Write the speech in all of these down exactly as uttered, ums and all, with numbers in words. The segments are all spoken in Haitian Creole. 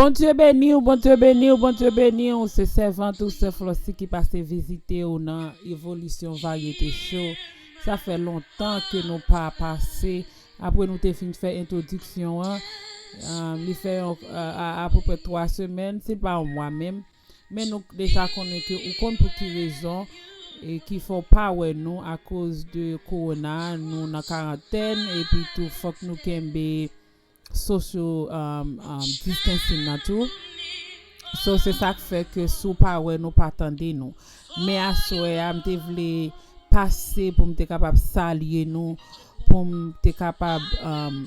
Bondye beni w, Bondye beni w, Bondye beni w. Se sèvant ou, sè Flossie ki pase vizite w nan Evolisyon Varyete Show. Sa fè lontan ke nou pa pase. Apre nou te fin fè entwodiksyon an, um, li fè yon, uh, a, apeprè twa semèn, si l pa yon mwa menm. Men nou deja konnen ke ou konn pou ki rezon e ki fè w pa wè nou akoz de kowona, nou nan karantèn, epi tou fòk nou kenbe social um, um, distancing nan tou. So se sa k fè ke si w pa wè nou, pa tande nou. Men aswè a, m te vle pase pou m te kapab salye nou, pou m te kapab um,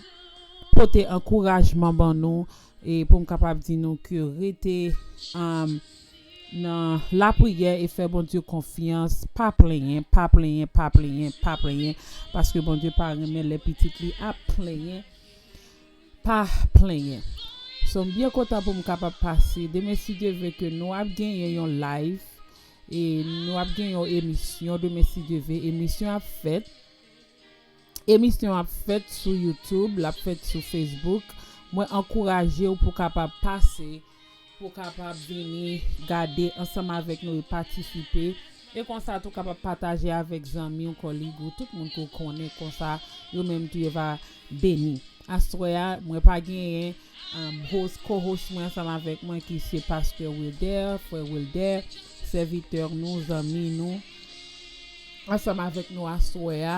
pote ankourajman ban nou, e pou m kapab di nou ke rete um, nan lapriyè e fè Bondye konfyans, pa plenyen, pa plenyen, pa plenyen, pa plenyen, paske Bondye pa renmen lè pitit li ap plenyen, pa plenyen. So, m byen kontan pou m kapab pase. Demen, si Dye vle, ke nou ap genyen yon live, e nou ap gen yon emisyon demen, si Dye vle. Emisyon ap fèt. Emisyon ap fèt sou YouTube, l ap fèt sou Facebook. Mwen ankouraje w pou kapab pase, pou kapab vini gade ansanm avèk nou e patisipe. E konsa tou kapab pataje avèk zanmi w, kòlig ou, tout moun ke w konnen konsa, yo menm tou yo va beni. Aswè a, mwen pa genyen um, host, co-host mwen ansanm avèk mwen ki se pastè Wilder, frè Wilder, sèvitè nou, zanmi nou, ansanm avèk nou aswè a.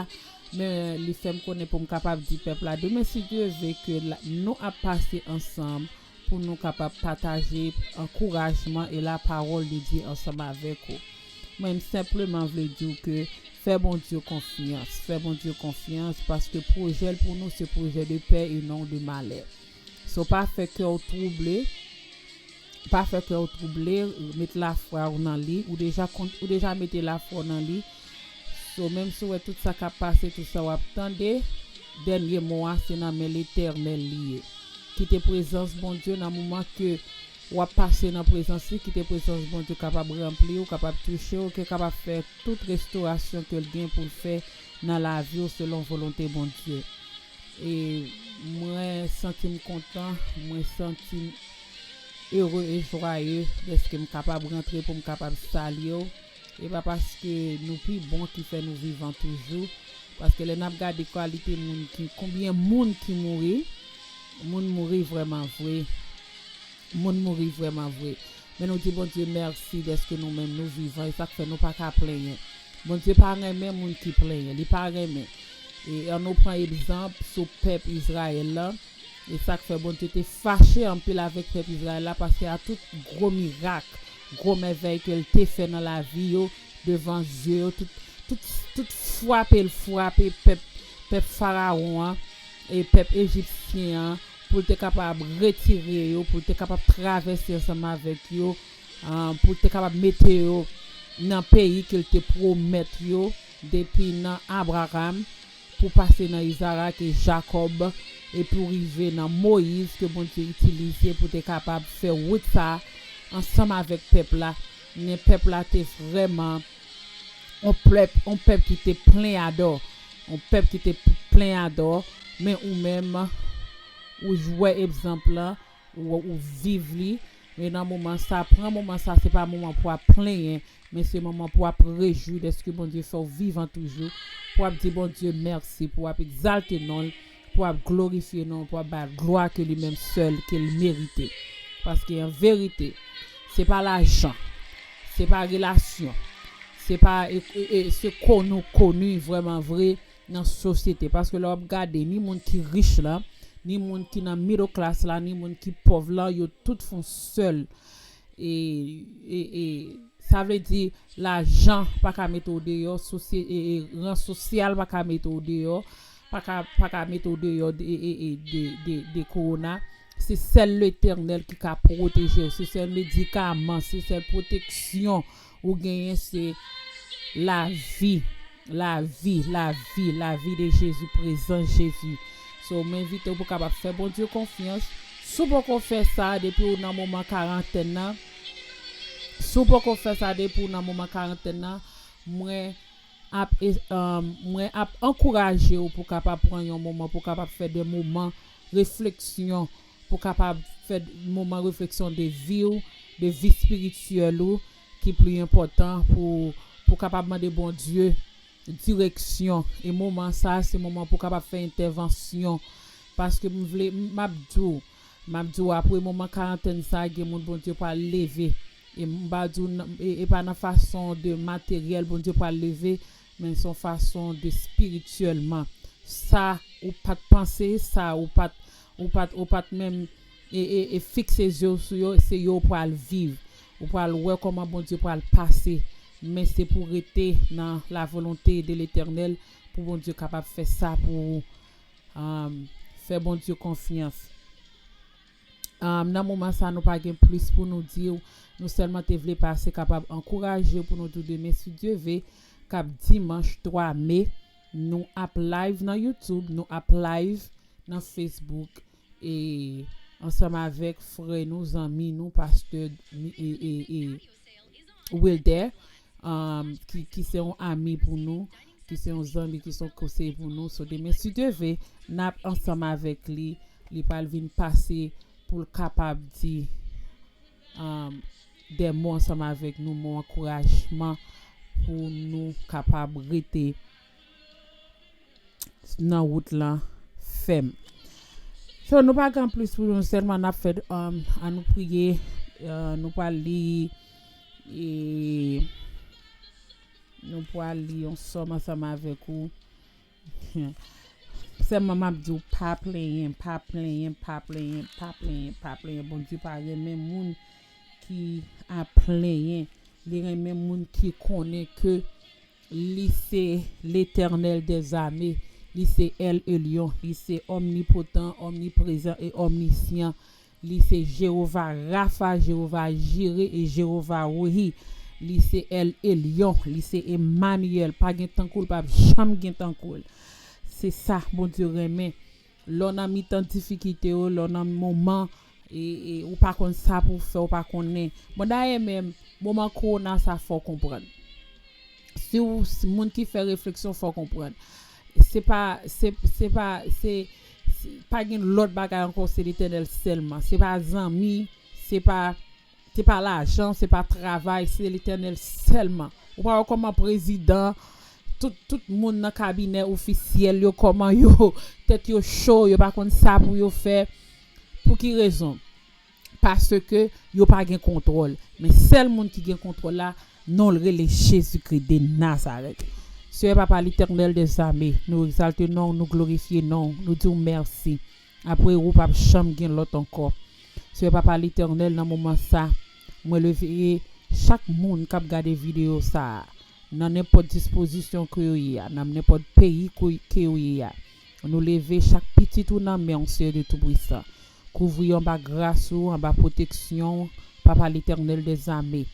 Men li fè m konnen pou m kapab di pèp la demen, si Dye vle, ke la, nou ap pase ansanm pou nou kapab pataje ankourajman e lapawòl de Dye ansanm avèk ou. Mwen, m senpleman vle di w ke fè Bondye konfyans. Fè Bondye konfyans paske pwojè l pou nou se pwojè de pè e non de malè. So, pa fè kè w twouble. Pa fè kè w twouble. Met lafwa w nan li. Ou deja, kont, ou deja mete lafwa w nan li. So, menm si w wè tout sa k ap pase, tout sa w ap tande, dènye mo a se nan men Letènèl li ye. Kite prezans Bondye nan moman ke w ap pase nan prezans li, kite prezans Bondye kapab ranpli w, kapab touche w, ke kapab fè tout restorasyon ke l gen pou l fè nan lavi w selon volonte Bondye. E mwen santi m kontan, mwen santi m ere e jwaye dèske m kapab rantre pou m kapab salye w. E pa paske nou pi bon ki fè nou vivan toujou, paske lè n ap gade kalite moun ki, konbyen moun ki mouri, moun mouri vrèman vre. Moun mouri vrèman vre. Men nou di Bondye mèsi dèske nou menm nou vivan, e sa k fè nou pa ka plenyen. Bondye pa renmen moun ki plenyen, li pa renmen. E ann nou pran egzanp sou pèp Izrayèl la. E sa k fè Bondye te fache anpil avèk pèp Izrayèl la, paske a tout gwo mirak, gwo mèvèy ke l te fè nan lavi yo, devan zye yo, tout, tout, tout frape l frape pèp, pèp Farawon an e pèp ejipsyen an, pou l te kapab retire yo, pou l te kapab travèse ansanm avèk yo, ah, pou l te kapab mete yo nan peyi ke l te pwomèt yo depi nan Abraram, pou pase nan Izarak e Jakòb, e pou rive nan Moyiz ke Bondye itilize pou te kapab fè wout sa a ansanm avèk pèp la. Men pèp la te vrèman yon pèp, yon pèp ki te plen adò, yon pèp ki te p-, plen adò, men ou menm, ou jwe egzanp lan, ou, ou viv li, men nan moman sa, pran moman sa, se pa moman pou ap plenyen, men se moman pou ap rejwi dèske Bondye fè w vivan toujou, pou ap di Bondye mèsi, pou ap egzalte non l, pou ap glorifye non l, pou ap ba l glwa ke li menm sèl ke l merite. Paske an verite, se pa lajan, se pa relasyon, se pa, e, e, e, se kò nou koni vrèman vre nan sosyete. Paske lè w ap gade, ni moun ki rich la, ni moun ki nan middle class la, ni moun ki pòv la, yo tout fon sèl. E, e, e, sa vle di lajan pa ka mete w deyò, sosye-, e, e, ran sosyal pa ka mete w deyò, pa ka, pa ka mete w deyò de, e, e, e, de, de, de kowona. Se sèl Letènèl ki ka pwoteje w, se sèl medikaman, se sèl pwoteksyon ou genyen, se lavi, lavi, lavi, lavi de Jezi, prezans Jezi. So, m envite w pou kapab fè Bondye konfyans. Si w poko fè sa depi w nan moman karantèn nan, si w poko fè sa depi w nan moman karantèn nan, mwen ap, e, um, mwen ap ankouraje w pou kapab pran yon moman, pou kapab fè de moman refleksyon, pou kapab fè moman refleksyon de vi w, de vi espirityèl ou, ki pli enpòtan pou, pou kapab mande Bondye direksyon. E moman sa, se moman pou kapab fè entèvansyon. Paske m vle, m ap di w, m ap di w, apre moman karantèn sa, gen moun Bondye pral leve. E m pa di w nan, e, e pa nan fason de materyèl Bondye pral leve, men se yon fason de espirityèlman. Sa ou pa t panse, sa ou pa t, ou pa t, ou pa t menm e, e, e fikse zye w sou yo, se yo ou pral viv. Ou pral wè kòman Bondye pral pase. Men se pou rete nan la volonte de Letènèl, pou Bondye kapab fè sa pou ou. Um, fè Bondye konfyans. Um, nan moman sa, nou pa gen plis pou nou di w. Nou sèlman te vle pase kapab ankouraje w pou nou di w demen, si Dye ve, k ap dimanch twa me, nou ap live nan YouTube, nou ap live nan Facebook, e ansanm avèk frè nou, zanmi nou, pastè e, e, e Wilder, um, ki, ki se yon ami pou nou, ki se yon zanmi, ki se yon konseye pou nou. So, demen, si Dye ve, n ap ansanm avèk li. Li pral vin pase pou l kapab di, um, de mo ansanm avèk nou, mo ankourajman pou nou kapab rete nan wout lan fèm. So, nou pa gen plis pou nou, sèlman n ap fè, um, an nou priye, uh, nou pral li, e, nou pral li yon sòm ansanm avèk ou. Sèlman m ap di w, pa plenyen, pa plenyen, pa plenyen, pa plenyen, pa plenyen. Bondye pa renmen moun ki ap plenyen. Li renmen moun ki konnen ke li se Letènèl dèzame. Li se El Elyon. Li se omnipotan, omniprezan e omnisyan. Li se Jewova Rafa, Jewova Jire e Jewova Rohi. Li se El Elyon, li se Emanyèl. Pa gen tankou l, p ap janm gen tankou l. Se sa Bondye renmen. Lè w nan mitan difikilte yo, lè w nan moman, e, e, ou pa konn sa pou w fè, ou pa konnen. Bon, dayè menm, moman kowona sa fò w konprann. Si w, si moun ki fè refleksyon, fò w konprann. Se pa, se, se pa, se, se, pa gen lòt bagay ankò, se Letènèl sèlman. Se pa zanmi, se pa, se pa lajan, se pa travay, se Letènèl sèlman. Ou pa wè kòman prezidan, tout, tout moun nan kabinè ofisyèl yo, kòman yo, tèt yo cho, yo pa konn sa pou yo fè. Pou ki rezon? Paske yo pa gen kontwòl. Men sèl moun ki gen kontwòl la, non l rele Jezikri de Nazarèt. Seyè Papa Letènèl dèzame, nou egzalte non w, nou glorifye non w, nou di w mèsi. Apre ou, p ap janm gen lòt ankò. Seyè Papa Letènèl, nan moman sa, mwen leve chak moun k ap gade videyo sa a, nan nenpòt dispozisyon ke yo ye a, nan nenpòt peyi ke yo ye a. Nou leve chak pitit ou nan men w, Seyè de Toupisan. Kouvri yo anba gras ou, anba pwoteksyon w, Papa Letènèl dèzame.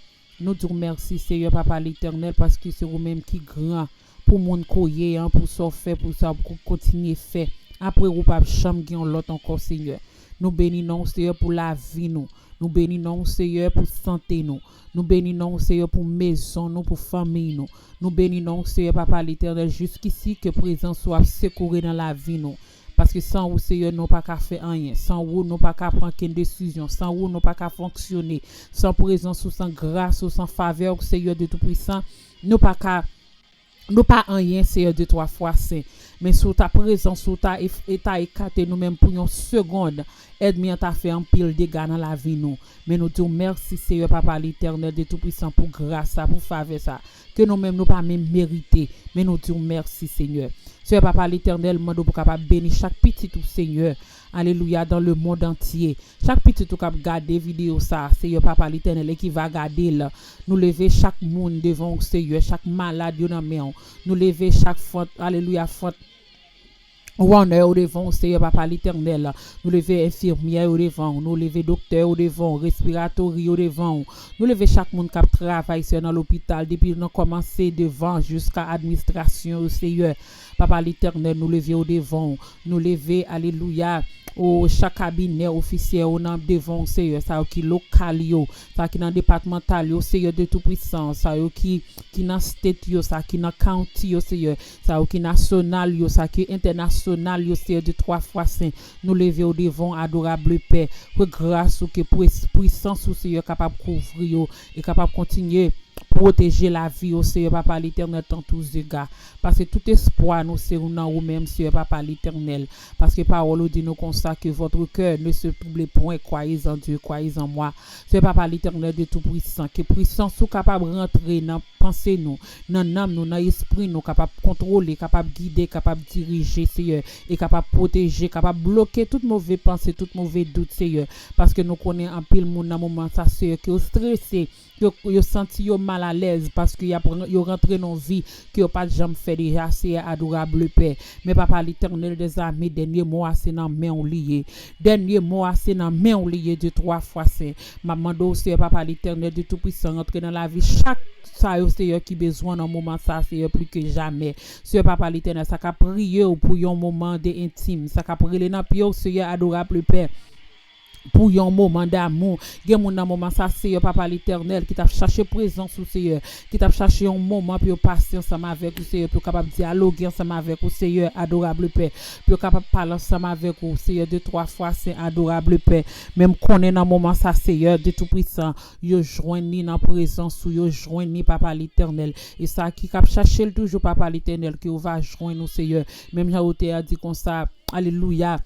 Nou di w mèsi, Seyè Papa Letènèl, paske se ou menm ki gran pou moun ke w ye an, pou sa w fè, pou sa w kontinye fè. Apre ou, p ap janm gen yon lòt ankò, Seyè. Nou beni non w, Seyè, pou lavi nou. Nou beni non w, Seyè, pou sante nou. Nou beni non w, Seyè, pou mezon nou, pou fanmiy nou. Nou beni non w, Seyè, Papa Letènèl, jiskisi ke prezans ou ap sekoure nan lavi nou. Paske san ou, Seyè, nou pa ka fè anyen. San ou, nou pa ka pran kenn desizyon. San ou, nou pa ka fonksyone. San prezans ou, san gras ou, san favè ou, Seyè de Toupisan, nou pa ka, nou pa anyen, Seyè de twa fwa sen. Men si w ta prezans ou, ta e, e ta ekate nou menm pou yon segonn, ènmi an ta fè anpil dega nan lavi nou. Men nou di w mèsi, Seyè Papa Letènèl de Toupisan, pou gras sa, pou favè sa, ke nou menm nou pa menm merite. Men nou di w mèsi, Seyè. Seyè Papa Letènèl, mande w pou kapab beni chak pitit ou, Seyè. Alelouya, dans le monde entier. Chak pitit ou k ap gade videyo sa, Seyè Papa Letènèl, e ki va gade l. Nou leve chak moun devan w, Seyè, chak malad yo nan men w. Nou leve chak front, alelouya, front runner yo devan w, Seyè Papa Letènèl. Nou leve enfimyè yo devan w, nou leve doktè yo devan w, respiratori yo devan w. Nou leve chak moun k ap travay, Seyè, nan lopital, depi nan kòmanse devan jiska administrasyon yo, Seyè. Papa Letènèl, nou leve yo devan w. Nou leve, alelouya, o chak kabinè ofisyè yo nan devan w, Seyè, sa yo ki lokal yo, sa ki nan depatmantal yo, Seyè de Toupisan, sa yo ki, ki nan state yo, sa ki nan county yo, Seyè, sa yo ki nasyonal yo, sa ki entènasyonal. nasyonal yo, Seyè, de twa fwa sen. Nou leve yo devan w, adorable Pè. Ke gras ou, ke pwis-, pwisans ou, Seyè, kapab kouvri yo e kapab kontinye pwoteje lavi yo, Seyè, Papa Letènèl, tan tou zega. Paske tout espwa nou se nan ou menm, Seyè, Papa Letènèl. Paske pawòl ou di nou konsa, que votre cœur ne se trouble point, croyez en Dieu, croyez en moi. Seyè, Papa Letènèl de Toupwisan, ke pwisans ou kapab rantre nan panse nou, nan nanm nou, nan espri nou, kapab kontwole, kapab gide, kapab dirije, Seyè, e kapab pwoteje, kapab bloke tout move panse, tout move dout, Seyè. Paske nou konnen anpil moun nan moman sa, Seyè, ke yo strese, yo, yo santi yo malalèz paske y ap ran-, yo rantre nan vi ke yo pa t janm fè deja, Seyè, adorable Pè. Men Papa Letènèl dèzame, dènye mo a se nan men w li ye. Dènye mo a se nan men w li ye, de twa fwa sen. M ap mande w, Seyè, Papa Letènèl de Toupwisan, rantre nan lavi chak sa yo, Seyè, ki bezwen nan moman sa, Seyè, pli ke jamè. Seyè, Papa Letènèl, sa k ap priye w pou yon moman de entim, sa k ap rele nan pye w, Seyè, adorable Pè, pou yon moman damou. Gen moun nan moman sa, Seyè, Papa Letènèl, ki t ap chache prezans ou, Seyè, ki t ap chache yon moman pou yo pase ansanm avèk ou, Seyè, pou yo kapab dyaloge ansanm avèk ou, Seyè, adorable Pè, pou yo kapab pale ansanm avèk ou, Seyè, de twa fwa sen, adorable Pè. Men m konnen nan moman sa, Seyè, de Toupwisan, yo jwenn li nan prezans ou, yo jwenn li, Papa Letènèl. E sa ki k ap chache l toujou, Papa Letènèl, ke yo va jwenn ou, Seyè. Menm jan otè a di konsa, alelouya,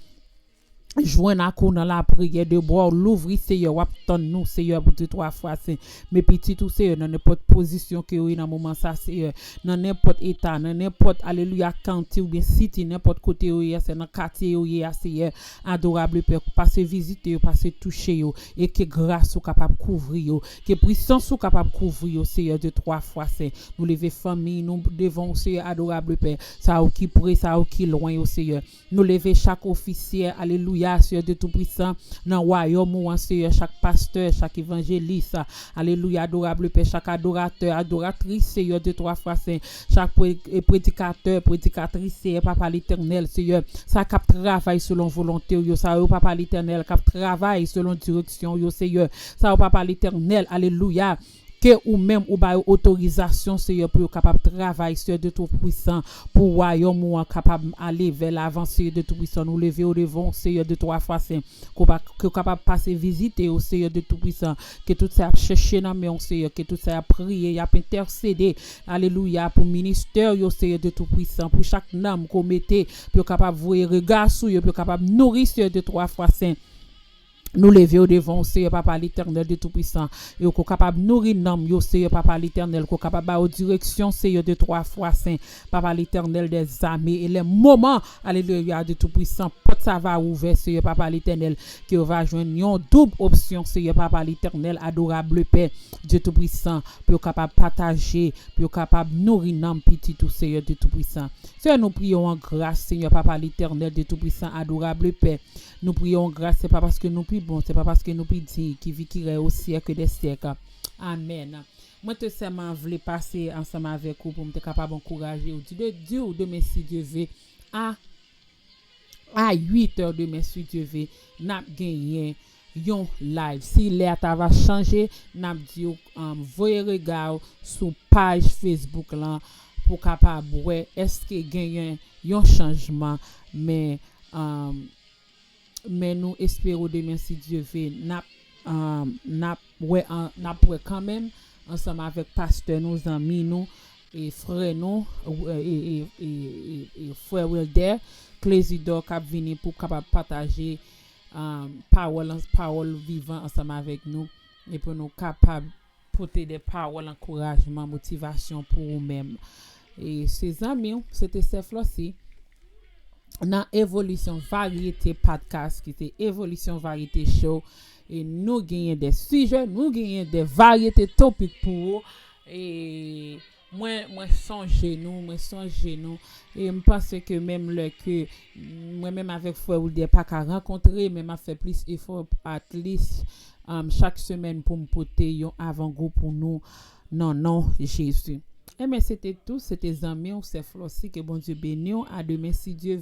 jwenn ak ou nan lapriyè, de bra w louvri, Seyè, w ap tann nou, Seyè, pou de twa fwa sen. Men pitit ou, Seyè, nan nenpòt pozisyon ke yo ye nan moman sa, Seyè, nan nenpòt eta, nan nenpòt, alelouya, county oubyen city, nenpòt kote yo ye a, Seyè, nan katye yo ye a, Seyè, adorable Pè, pase vizite yo, pase touche yo, e ke gras ou kapab kouvri yo, ke pwisans ou kapab kouvri yo, Seyè, de twa fwa sen. Nou leve fanmi nou devan w, Seyè, adorable Pè, sa yo ki pre, sa yo ki lwen yo, Seyè. Nou leve chak ofisye, alelouya, Seyè de Toupwisan, nan wayòm ou an, Seyè, chak pastè, chak evanjelis, alelouya, adorable Pè, chak adoratè, adoratris, Seyè de twa fwa sen, chak pre-, e predikatè, predikatris, Seyè, Papa Letènèl, Seyè, sa k ap travay selon volonte w yo, sa yo, Papa Letènèl, k ap travay selon direksyon w yo, Seyè, sa yo, Papa Letènèl, alelouya, ke ou menm ou ba yo otorizasyon, Seyè, pou yo kapab travay, Seyè de Toupwisan, pou wayòm ou an kapab ale vè lavan, Seyè de Toupwisan. Nou leve yo devan w, Seyè de twa fwa sen, ke w pa-, ke w kapab pase vizite yo, Seyè de Toupwisan, ke tout sa y ap chèche nan men w, Seyè, ke tout sa y ap priye, y ap entèsede, alelouya, pou ministè yo, Seyè de Toupwisan, pou chak nanm ke w mete, pou yo kapab voye rega sou yo, pou yo kapab nouri, Seyè de twa fwa sen. Nou leve yo devan w, Seyè, Papa Letènèl de Toupwisan, e ke w kapab nouri nanm yo, Seyè, Papa Letènèl, ke w kapab ba yo direksyon, Seyè de twa fwa sen, Papa Letènèl dèzame, e lè moman, alelouya, de Toupwisan, pòt sa va ouvè, Seyè, Papa Letènèl, ke yo va jwenn yon doub opsyon, Seyè, Papa Letènèl, adorable Pè, Dye Toupwisan, pou yo kapab pataje, pou yo kapab nouri nanm pitit ou, Seyè, Dye Toupwisan. Seyè, nou priye w an gras, Seyè, Papa Letènèl, Dye Toupwisan, adorable Pè, nou priye w an gras, se pa paske nou pi bon, se pa paske nou pi diy, ki vi, ki rèy o syèk dè syèk. Amèn. Mwen te sèlman vle pase ansanm avèk ou pou m te kapab ankouraje w. Di de, di w demen, si Dye ve, a, a uit è demen, si Dye ve, n ap genyen yon live. Si lè a ta va chanje, n ap di w, um, voye rega w sou paj Facebook lan pou w kapab wè èske genyen yon chanjman. Men, um, men nou espere w demen, si Dye ve, n ap, um, n ap wè an-, n ap wè kanmenm ansanm avèk pastè nou, zanmi nou, e frè nou, e, e, e, e, e, e frè Wilder Clésidor k ap vini pou kapab pataje, um, pawòl an-, pawòl vivan ansanm avèk nou, e pou nou kapab pote de pawòl ankourajman, motivasyon pou ou menm. E se zanmi w, se te Sè Flossie, nan Evolisyon Varyete Podcast, ki te Evolisyon Varyete Show. E nou genyen de sijè, nou genyen de varyete topik pou ou. E mwen, mwen sonje nou, mwen sonje nou. E m panse ke menm lè ke mwen menm avèk frè Wilder pa ka rankontre, men m ap fè plis efò, at least, um, chak semèn pou m pote yon avangou pou nou nan non Jezi. Enben, se te tou, se te zanmi w, Sè Flossie, ke Bondye beni w. A demen, si Dye